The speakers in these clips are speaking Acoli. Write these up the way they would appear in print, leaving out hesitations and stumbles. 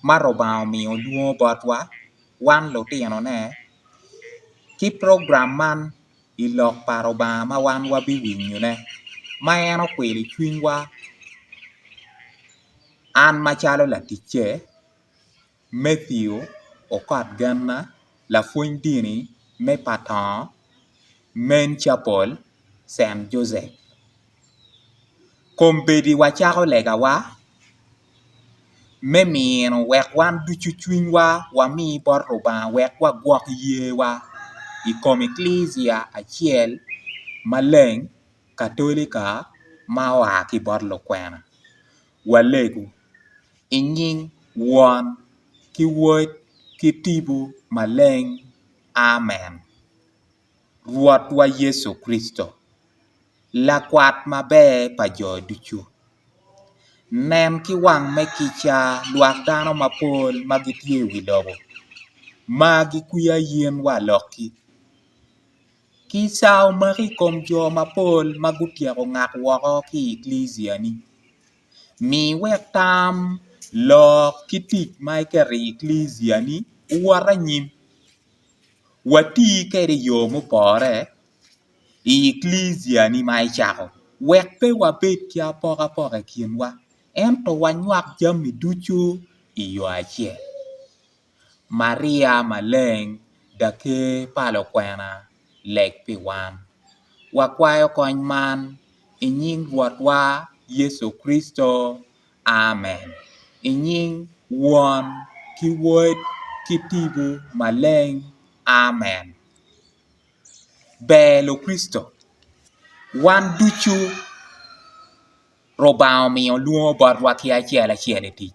ma Rubanga omiyo lwongo botwa wan lutinone ki program man i lok pa Rubanga ma wan wabiwinyone ma en okwilo i cwinywa an macalo laticce Matthew Okot Genna lapwony dini me Patongo Main Chapel Cent Joseph Kombeddi wacako legawa me mino wek wan ducu cwinywa wami bot Rubanga wek wagwok yewa i kom ekilicia acel maleng katolika ma oa ki bot lukwena walego i nying Won ki Wod ki Tipo Maleng. Amen. Rwotwa Yecu Kricito, lakwat maber pa jo ducu, nen ki wang me kica lwak dano mapol ma gitye i wi lobo ma gikwiya in wa lokki. Kica omaki i kom jo mapol ma gutyeko ngak woko ki i eklicijani. Mi wek tam, lok, ki tic ma iketo i eklicijani owot anyim. Wati kwede i yo mupore i eklicijani ma icako wek pe wabed ki apokapoka i kinwa ento wanywak jami ducu i yo acel. Maria maleng daker pa lukwena leg pi wan. Wakwayo kony man i nying Rwotwa Yecu Kricito. Amen. I nying Won ki Wod ki Tipo Maleng. Amen. Ber Lukricito, wan ducu Rubanga omiyo lwongo botwa ki acel acel i tic.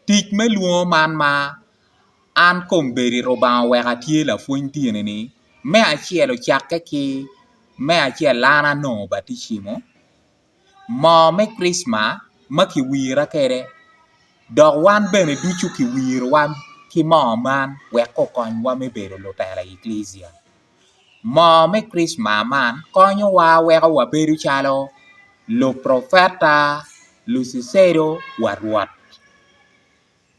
Tic me lwongo man ma an kombeddi Rubanga oweko atye lapwony dini-ni me acel ocakke ki me acel an anongo baticimo moo me kricma ma kiwira kwede dok wan bene ducu kiwirowa ki moo man wek okonywa me bedo lutela i ekilicia. Moo me kricma man konyowa weko wabedo calo luprofeta, lucicedo wa Rwot.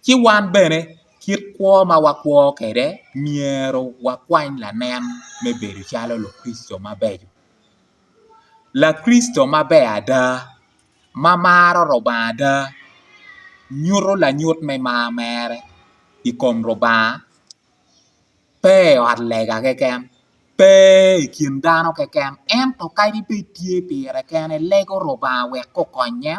Ci wan bene kit kwo ma wakwo kwede myero wakwany lanen me bedo calo lukricito mabeco. Lakricito maber ada ma maro Rubanga ada nyuto lanyut me mar mere i kom Rubanga pe i ot lega keken, pe i kin dano keken ento kadi bed tye pire kene lego Rubanga wek okonye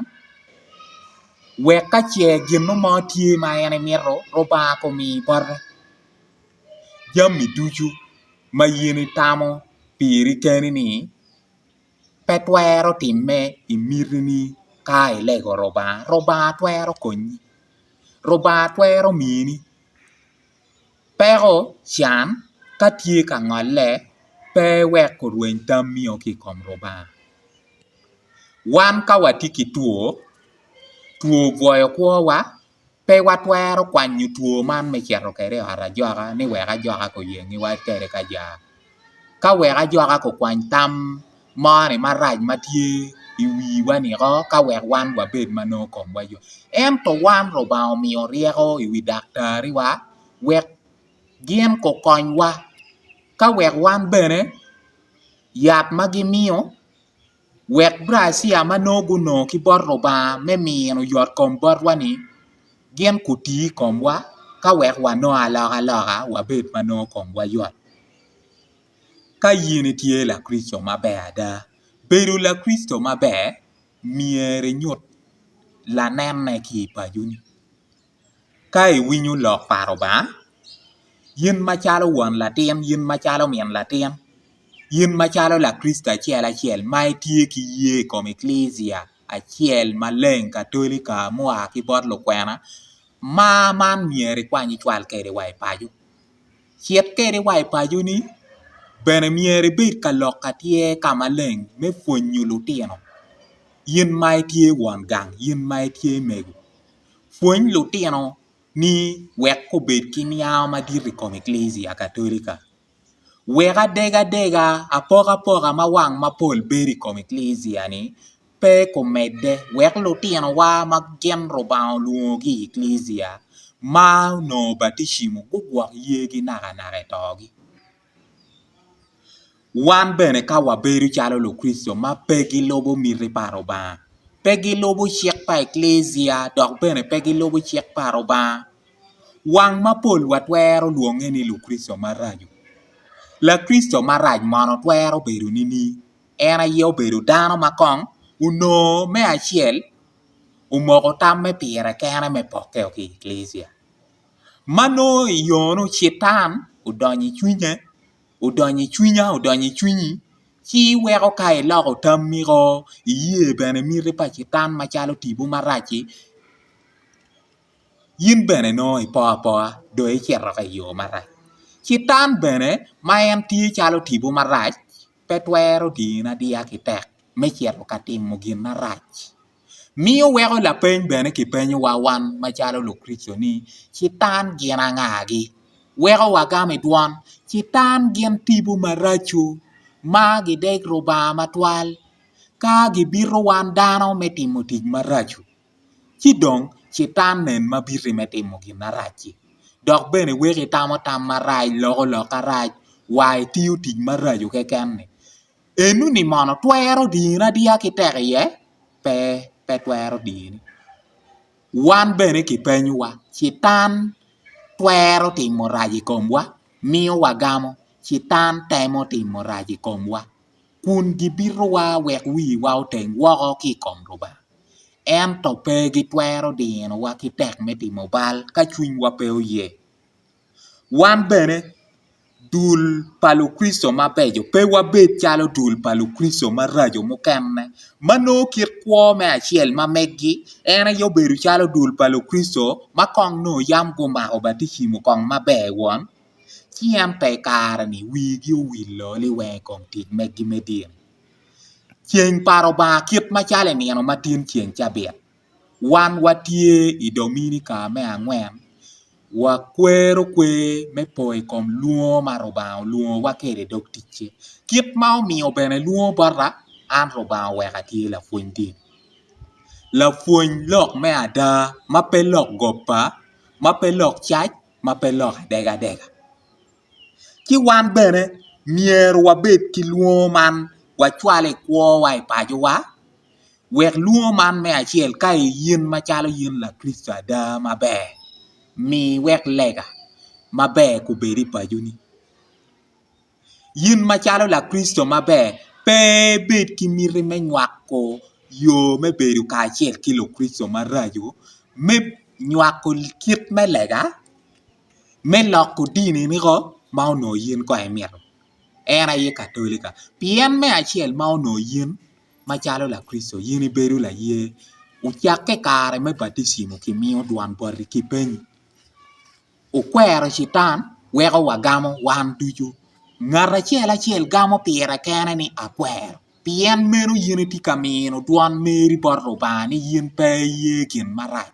wek ka ce gin mo tye ma en emito Rubanga omi bote jami ducu ma in itamo piri keni ni pe twero timme i mitini ka ilego Rubanga, Rubanga twero konyi, Rubanga twero mini. Peko can ka tye ka ngolle pe wek orweny tammi-o ki i kom Rubanga. Wan ka watye ki two, two obwoyo kwowa pe watwero kwanyo two man me cito kwede i ot ajoka ni wek ajoka guyengiwa kwede ka jar. Ka wek ajoka gukwany tam moni marac ma tye i wiwa niko ka wek wan wabed ma nongo komwa yot ento wan Rubanga omiyo ryeko i wi daktariwa wek gin gukonywa ka wek wan bene yat ma gimiyo wek biracia ma nongo gunongo ki bot Rubanga me mino yot kom botwa-ni gin guti i komwa ka wek wanong alokaloka wabed ma nongo komwa yot. Ka in itye Lakricito maber ada, bedo Lakricito maber myero inyut lanenne ki i paconi. Ka iwinyo lok pa Lubanga, in macalo won latin, in macalo min latin, in macalo Lakricito acel acel ma itye ki ye i kom ekilicia acel maleng katolika mua ki bot lukwena, mar man myero ikwany icwal kwede wa i paco. Cit kwede wa i paconi bene myero ibed ka lok atyer ka maleng me pwonyo lutino in ma itye won gang in ma itye mego pwony lutino ni wek gubed ki niango madit i kom ekilicia katolika wek adegadega apokapoka ma wang mapol bedo i kom ekilicia ni. pe kumedde wek lutinowa ma gin Rubanga olwongogi i ekelicia ma onongo baticimo gugwok yegi nakanaka i togi. Wan bene ka wabedo calo Lukricito ma pe gilubo miti pa Rubanga, pe gilubo cik pa ekelicia dok bene pe gilubo cik pa Rubanga, wang mapol watwero lwonge ni Lukricito maraco. Lakricito marac mono twero bedo nining? En aye obedo dano ma kong onongo me acel omoko tamme pire kene me pokke ki i ekelicia. Ma nongo i yo-nu Citan odonyo i cwinye, odonyo i cwinya, odonyo i cwinyi, ci weko ka iloko tammi-o, iye bene miti pa Citan macalo tipo marac-ci, in bene nongo ipo apoa dong icito i yo marac. Citan bene ma en tye calo tipo marac pe twero dini adiya ki tek me cito ka timo gin marac. Miyo weko lapeny bene kipenyowa wan macalo Lukricito ni, Citan gin angagi? Weko wagamo i dwon, Citan gin tipo maraco ma gideg Rubanga matwal ka gibito wan dano me timo tic maraco. Ci dong Citan nen ma biti me timo gin marac-ci dok bene weko itamo tam marac, loko lok arac wa itiyo tic maraco keken-ni. Enoni mono twero dini adiya ki tek iye? Pe, pe twero dini. Wan bene kipenyowa, Citan twero timo rac i komwa? Miyo wagamo, Citan temo timo rac i komwa kun gibitowa wek wiwa oteng woko ki i kom Lubanga. Ento pe gitwero dinowa ki tek me timo bal ka cwinywa pe oye. Wan bene dul pa Lukricito mabeco pe wabed calo dul pa Lukricito maraco mukene ma nongo kit kwo me acel ma meggi en aye obedo calo dul pa Lukricito ma kong nongo yam gumako baticimo kong maber won ci ento i kare-ni wigi owilo liweng i kom tic megi me dini. Ceng pa Lubanga kit macalo i nino ma tin ceng cabit. Wan watye i Dominika me angwen, wakwero kwer me po i kom lwongo ma Rubanga olwongowa kwede i dog ticce. Kit ma omiyo bene lwongo bota, an Rubanga oweko atye lapwony dini, lapwony lok me ada ma pe lok goba, ma pe lok cac, ma pe lok adegadega. Ci wan bene myero wabed ki lwongo man wacwal i kwowa i pacowa wek lwongo man me acel ka in macalo in Lakricito ada maber mi wek lega maber kubed i paconi. In macalo Lakricito maber pe ibed ki miti me nywako yo me bedo kacel ki Lukricito maraco me nywako kit me lega me loko dini niko ma onongo in kong imito en aye katolika pien me acel ma onongo in macalo Lakricito in ibedo laye ocakke i kare me baticimo kimiyo dwon boti kipenyi okwero citan weko wagamo wan ducu ngat acel acel gamo pire kene ni akwero pien meno in itye ka mino dwon meri bot Lubanga ni in pe iye gin marac.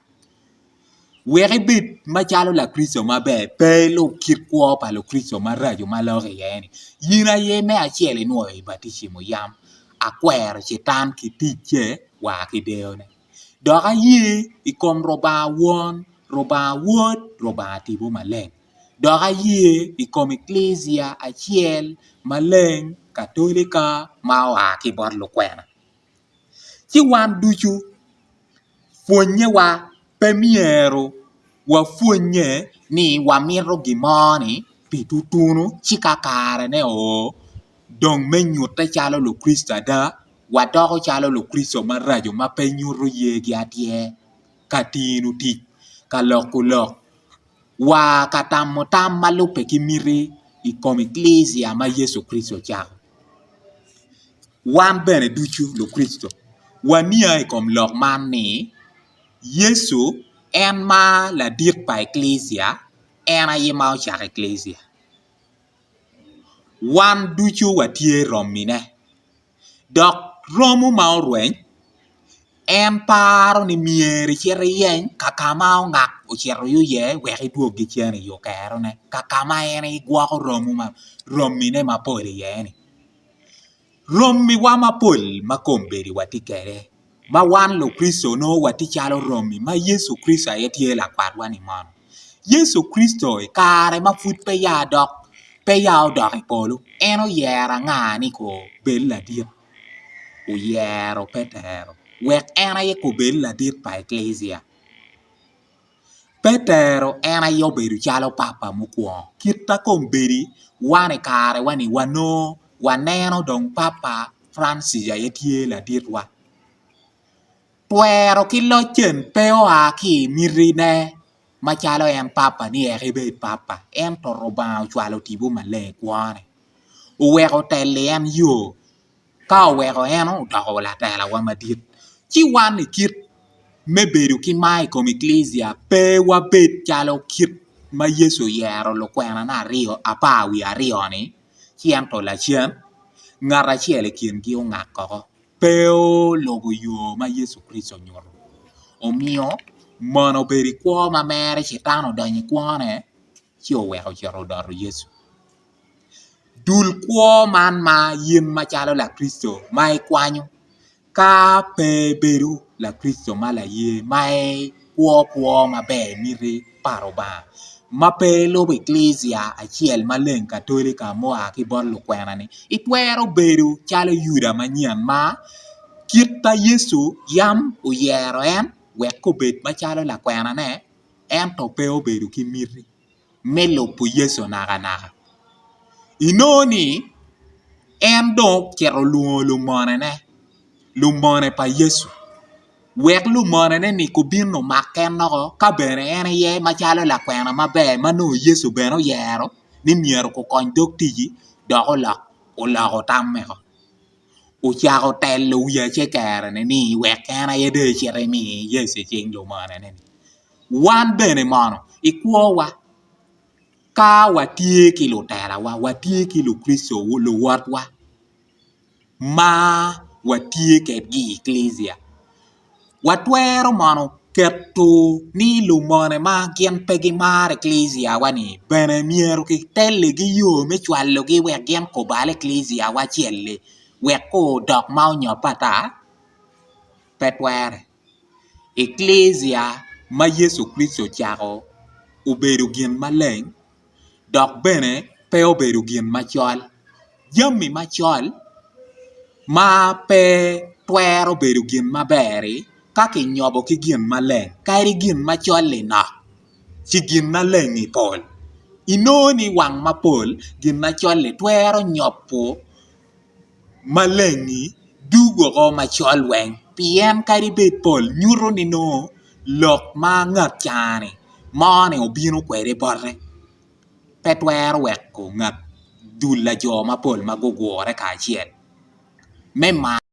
Wek ibed macalo Lakricito maber, pe ilub kit kwo pa Lukricito maraco ma loko iye-ni. In aye me acel inwoyo i baticimo yam, akwero Catan ki ticce wa ki deyone. Dok aye i kom Rubanga Won, Rubanga Wod, Rubanga Tipo Maleng. Dok aye i kom Eklesia acel maleng, Katolika, ma oa ki bot lukwena. Ci wan ducu pwonnyewa pe myero wapwonnye ni wamito gin mo-ni pi tutunu ci ka karene oo dong me nyutte calo Lukricito ada wadoko calo Lukricito maraco ma pe nyuto yegi atyer ka tino tic ka loko lok wa ka tamo tam ma lubbe ki miti i kom eklesia ma Yecu Kricito ocako. Wan bene ducu Lukricito waniang i kom lok man ni Yecu en ma ladit pa Eklesia, en aye ma ocako Eklesia. Wan ducu watye romine, dok romo ma orweny en paro ni myero icit iyeny ka ka ma ongak ocito iye wek edwoggi cen i okerone ka ka ma en egwoko romine mapol iye-ni. Romiwa mapol ma kombeddi watye kwede. Ma wan Lukricito nongo watye calo romi ma Yecu Kricito aye tye lakwatwa-ni mono? Yecu Kricito i kare ma pud peya dok peya odok i polo, en oyero anga ni kobed ladit? Oyero Petero wek en aye kobed ladit pa Eklesia. Petero en aye obedo calo papa mukwongo kit ma kombeddi wan i karewa-ni wanongo waneno dong papa Francis aye tye laditwa. Twero ki loc cen pe oa ki i mitine macalo en papa ni eka ebed papa ento Rubanga ocwalo tipo maleng i kwone oweko otelli en yo ka oweko en odoko latelawa madit ci wan i kit me bedo ki mar i kom ekelicia pe wabed calo kit ma Yecu oyero lukwenane aryo apar wiye aryo-ni ci ento lacen ngat acel i kingi ongak woko pe olubo yo ma Yecu Kricito onyuto omiyo mono obedo i kwo ma mere Catan odonyo i kwone ci oweko ocito odoto Yecu. Dul kwo man ma in macalo lakricito ma ikwanyo ka pe ibedo lakricito ma laye ma ikwo kwo maber imiti pa Lubanga ma pe ilubo ekelicia acel maleng katolika mua ki bot lukwena-ni itwero bedo calo Yuda manyen ma kit pa Yecu yam oyero en wek obed macalo lakwenane ento pe obedo ki miti. me lubo Yecu nakanaka. Inongo ni en dong ocito olwongo lumonene, lumone pa Yecu wek lumonene-ni gubin omak en woko ka bene en aye macalo lakwena maber ma nongo Yecu bene oyero ni myero gukony dog ticci dok oloko tamme woko. Ocako telo wi acekere-ni ni wek en aye dong ecit emi Yecu i cing lumonene-ni. Wan bene mono i kwowa ka watye ki lutelawa, watye ki Lukricito luwotwa ma watye kwedgi i ekelicia watwero mono keto ni lumone ma gin pe gimaro ekeliciawa-ni bene myero kiteligi yo me cwalogi wek gin gubal ekeliciawa acel-li wek odok ma onyobbe ata? Pe twere. Eklesia ma Yecu Kricito ocako obedo gin maleng dok bene pe obedo gin macol. Jami macol ma pe twero bedo gin maber-ri ka kinyobo ki gin maleng kadi gin macol-li nok ci gin maleng-ngi pol. Inongo ni wang mapol gin macol-li twero nyobo maleng-ngi dugo woko macol weng pien kadi bed pol nyuto ni nongo lok ma ngat ca-ni mo-ni obino kwede bote pe twero weko ngat dul pa jo mapol ma gugure kacel me mar.